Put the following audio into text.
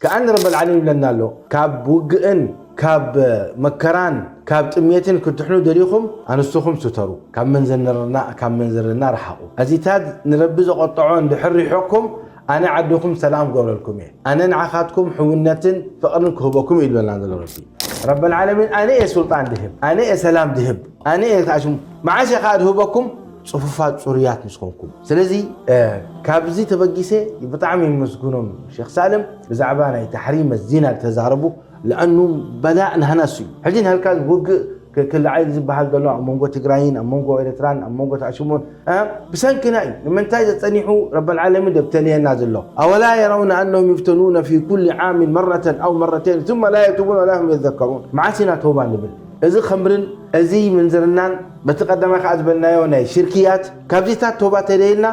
ከኣን ረበል ዓለሚን ይብለና ኣሎ፣ ካብ ውግእን ካብ መከራን ካብ ጥሜትን ክትድሕኑ ደሊኹም ኣንስትኹም ስተሩ፣ ካብ መንዘርና ካብ መንዘርና ረሓቑ። እዚታት ንረቢ ዘቆጠዖ እንድሕር ሪሖኩም ኣነ ዓድኹም ሰላም ክገብረልኩም እየ፣ ኣነ ንዓኻትኩም ሕውነትን ፍቕርን ክህበኩም እዩ ዝበለና ዘሎ ረቢ። ረበል ዓለሚን ኣነ እየ ሱልጣን ድህብ፣ ኣነ እየ ሰላም ድህብ፣ ኣነ እየ ተኣሽሙ። መዓስ እየ ከዓ ድህበኩም? ጽፉፋት ጽሩያት ምስ ኮንኩም። ስለዚ ካብዚ ተበጊሰ ብጣዕሚ የመስግኖም ሼክ ሳልም ብዛዕባ ናይ ታሕሪም ዚና ዝተዛረቡ። ለኣኑ በላእ ናህናሱ እዩ። ሕጂ ንሃልካ ውግእ ክልዓል ዝበሃል ዘሎ ኣብ መንጎ ትግራይን ኣብ መንጎ ኤርትራን ኣብ መንጎ ተኣሽሞን ብሰንክና እዩ። ንምንታይ ዘጸኒሑ ረበል ዓለሚን ደብተልየና ዘሎ? ኣወላ የረውነ ኣነሁም ይፍተኑነ ፊ ኩል ዓምን መረተን ኣው መረተይን ثم ላ የቱቡን ወላ ሁም የዘከሩን። መዓስ ኢና ተውባ ንብል? እዚ ኸምርን እዚ ምንዝርናን በቲ ቀዳማይ ከዓ ዝበልናዮ ናይ ሽርክያት ካብዚታት ተውባ ተደይልና